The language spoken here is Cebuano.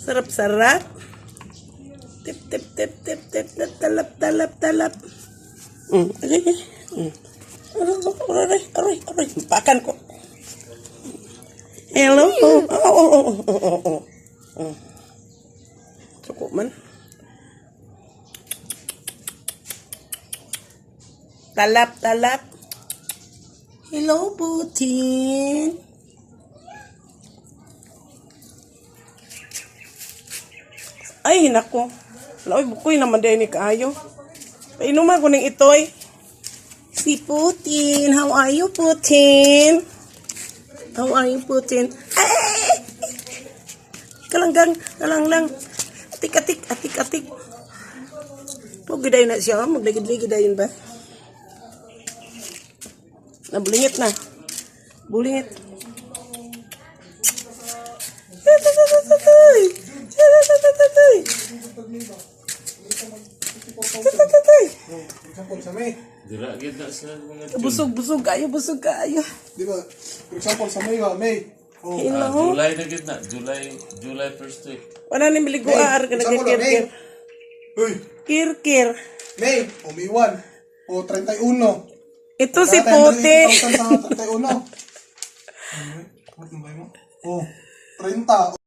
Sarap, sarap. Tip, tip, tip, tip, tip, tip, talap, talap, talap. Ay, ay. Aray, aray, aray. Pakan ko. Hello. Oh. Oh. Cukup man. Talap, talap. Hello, Putin. Ay, nako. Wala, oy, bukoy naman din ni kaayo. Painuman ko ning itoy. Si Putin. How are you, Putin? How are you, Putin? Ay, ay, ay. Kalanggang, kalanglang. Atik, atik, atik, atik. Huwag na siya. Magligid-ligid dayon ba? Nabulingit na. Bulingit. Example sa May. Dira gid na sila mga June. Busog, busog kayo, busog kayo. Di ba? For example sa May ba, May. Oh. Ah, Hello. July na gid na. July July first week. Wala ni miligo ar ka Example, nagkirkir. May. Uy, Kirkir. May, o May 1. O 31. Ito si Puti. 31. Ano, eh? What mo ba mo? Oh, 30.